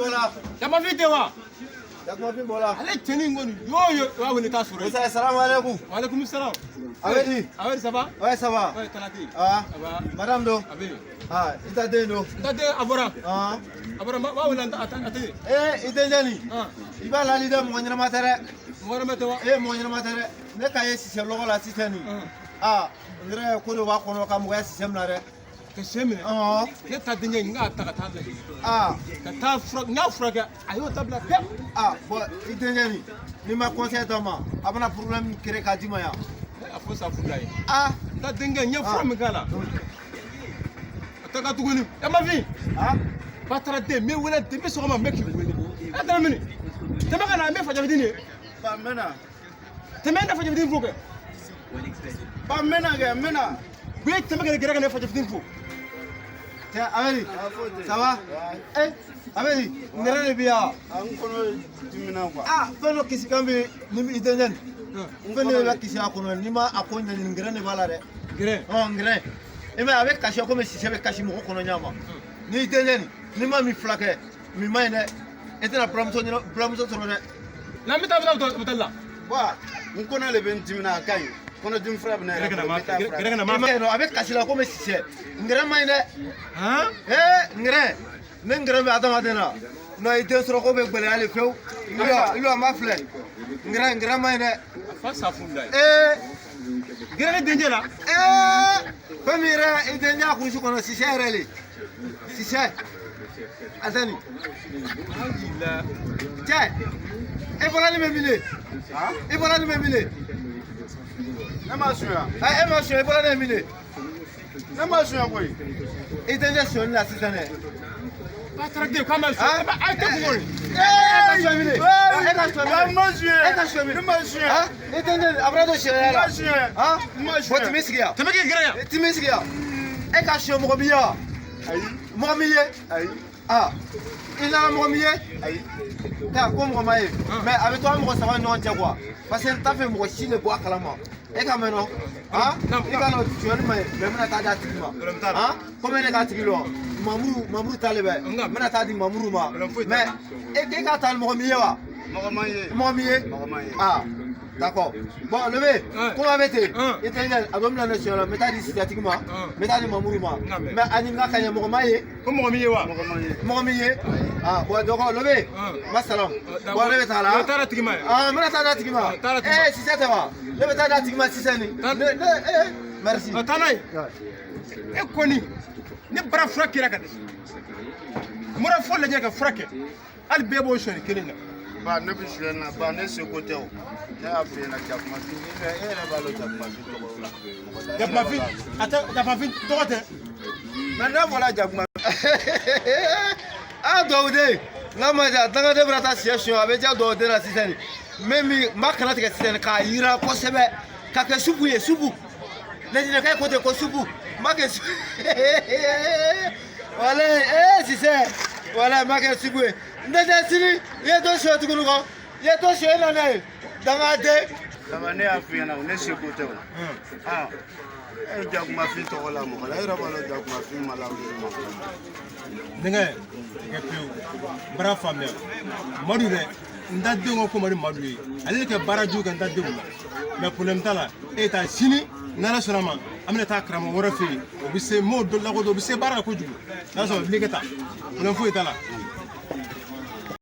bɔra. Jakumafin tɛ wa? Jakumafin bɔra. Ale cɛnin kɔni y'o ye, o y'a wele t'a sɔrɔ yen. Musa, salamu alaikum. Waaleykum salam. A bɛ di? A bɛ di, ça va? Ouais, ça va. Ouais, tana tɛ yen. Ah, Ça va. madame do. A bɛ yen. Ah, i ta den do. N ta den a bɔra. Ah. A bɔra, n b'a wele a tɛ yen. Eh, i denkɛ nin. Ah. I b'a lali dɛ, mɔgɔ ɲɛnama tɛ dɛ. Mɔgɔ wɛrɛ tɛ wa? Eh, mɔgɔ ɲɛnama tɛ dɛ. Ne ka ye sisɛ lɔgɔ la sisan nin. Ah, n yɛrɛ ko dɔ b'a kɔnɔ ka mɔgɔya sisɛ minɛ dɛ. Ka sɛ minɛ. Ɔhɔn. Ne ta denkɛ n k'a ta ka taa lajɛ. Ah. Ka taa fura, n y'a furakɛ, a y'o dabila pewu. Ah, bon, i denkɛ nin, n'i ma conseil d'a ma, a bɛna problème créer k'a d'i ma yan. A fo sa furu la ye. Ah. N ta denkɛ n ye fura min k'a la. A ta ka tuguni. Ɛ Mafin. Ah. Batara den, n bɛ wele depuis sɔgɔma, n bɛ k'i wele. E taara mini? Tɛmɛ ka na, n bɛ fajafitini ye. Ba, n bɛ na. Tɛmɛ ne fajafitini fo kɛ. Ba, n bɛ na kɛ, n bɛ na. U ye tɛmɛ kɛ gɛrɛ ka ne fajafitini fo. Cɛ, Amedi, ça va? Eh, Amedi, n yɛrɛ de bɛ yan. A, n kɔnɔ dimina quoi. Ah, fɛn dɔ kisi kan bɛ ni i denkɛ nin. Fɛn dɔ bɛ kisi a kɔnɔ, n'i ma a ko ɲɛɲini, ngɛrɛ de b'a la dɛ. Gɛrɛ. Ɔ, ngɛrɛ. I m'a ye, a bɛ kasi komi sisɛ bɛ kasi mɔgɔ kɔnɔ ɲa ma. N'i denkɛ nin, n'i ma min fila kɛ, min ma ɲi dɛ. E tɛna buramuso ɲɛna, buramuso sɔrɔ dɛ. N'an bɛ taa, bɛ taa hôpital la. Ba, n kɔnɔ de bɛ n dimina, a ka ɲi. Kɔnɔdimi fura bɛ ne yɛrɛ bolo, n bɛ taa fura. Gɛrɛ ka na I ma. m'a ye nɔ, a bɛ kasi la komi sisɛ. Ngɛrɛ ma ɲi dɛ. Han? Ee, ngɛrɛ. Ne ngɛrɛ bɛ adamaden na. Non, i den sɔrɔ ko bɛ gɛlɛya de fewu. I lo a ma filɛ. Ngɛrɛ, ngɛrɛ ma ɲi dɛ. A fa sa furu la ye. Ee. Gɛrɛ ne denkɛ la. Ee, fɛn min yɛrɛ i denkɛ a kurusi kɔnɔ, sisɛ yɛrɛ le. Sisɛ. Asani. Cɛ, e bɔra ni bɛ min de? I bɔra ni bɛ min de? Ne ma sunya. E ma suɲɛ, i bɔra ne ye min de? Ne ma sunya koyi. I denkɛ sonyali la sisan dɛ. Batara den k'a ma suɲɛ. A tɛ kun kɔni. E ka suɲɛ min de? E ka suɲɛ min N ma suɲɛ. E ka suɲɛ min? Ne ma suɲɛ. I denkɛ a bɔra don suɲɛya la. N ma suɲɛ. N ma suɲɛ. Bon, tɛmɛ sigi yan. Tɛmɛ k'i gɛrɛ yan. Tɛmɛ sigi yan. E ka suɲɛ, mɔgɔ min ye wa? Ayi. Mɔgɔ min ye? Ayi. Ah, i nana mɔgɔ min ye? Ayi. Taa ko mɔgɔ ma ye. Mais a bɛ to an mɔgɔ saba ni ɲɔgɔn cɛ quoi. Parce que n t'a fɛ mɔgɔ si de bɔ a kalama. E ka mɛn nɔ. Ah, i ka nɔ suɲɛli ma ye, mais n bɛna taa di a tigi ma. Ah, komi ne k'a tigi lɔn. Mamuru, Mamuru ta le bɛ. N bɛna taa di Mamuru ma. Mais e ka taa ni mɔgɔ min ye wa? Mɔgɔ ma ye. Mɔgɔ min ye? Mɔgɔ ma ye. Ah, d'accord. Bon, le komi a bɛ ten, i tɛ ɲɛ, a bɛ mina ne suɲɛ la, n bɛ taa di sisatigi ma, n bɛ taa di Mamuru ma. Mais a ɲininka ka ɲɛ, mɔgɔ ma ye. Ko mɔgɔ min ye wa? Mɔgɔ ma ye. Mɔgɔ min ye? Ah, bon, donc, le masalam. Bon, ne bɛ taa la. O taara tigi ma ye. Ah, n bɛna taa di a tigi ma. Eh, sisɛ tɛ wa? Ne bɛ taa di a tigi ma sisan nin. Ne, ne, eh, merci. Taa n'a ye. E kɔni, ne bara fura kɛra ka dɛsɛ. N bɔra fɔ lajɛ ka fura kɛ. Hali bɛɛ b'o sɔnni kelen na. Ba, ne bɛ suɲɛ na, ba, ne seko tɛ o. Ne y'a f'i ɲɛna, jakumafin, e yɛrɛ b'a dɔn jakumafin tɔgɔ la. Jakumafin, a tɛ jakumafin tɔgɔ tɛ. Mais ne fɔra jakuma. Ah, dɔwden, n'a ma ja, dangaden bɛna taa sɛ suɲɛ, a bɛ diya dɔwden na sisan nin. N bɛ min, n b'a kana tigɛ sisan k'a yira kosɛbɛ, ka kɛ supu ye, supu. Lajinɛkɛ ko ten ko supu, n b'a kɛ supu. Walayi, ee sisɛ, walayi n b'a kɛ supu ye. N tɛ taa sini, i ye dɔ suɲɛ tuguni kɔ, i ye dɔ suɲɛ, e nana ye, dangaden. Dama, ne y'a f'i ɲɛna o, ne seko tɛ o. Ah, e ye jakumafin tɔgɔ la mɔgɔ la, e yɛrɛ b'a dɔn jakumafin ma lawuli ma. Denkɛ, kɛ pewu. N bara faamuya. Madu dɛ, n ta denw ko ko ma di Madu ye. Ale de kɛ baara jugu kɛ n ta denw la. Mais problème t'a la. E taa sini, n'Ala sɔnna ma, an bɛna taa karamɔgɔ wɛrɛ fɛ yen. O bɛ se, n m'o dɔ lakodɔn, o bɛ se baara la kojugu. N'a sɔrɔ wuli ka taa. Problème foyi t'a la.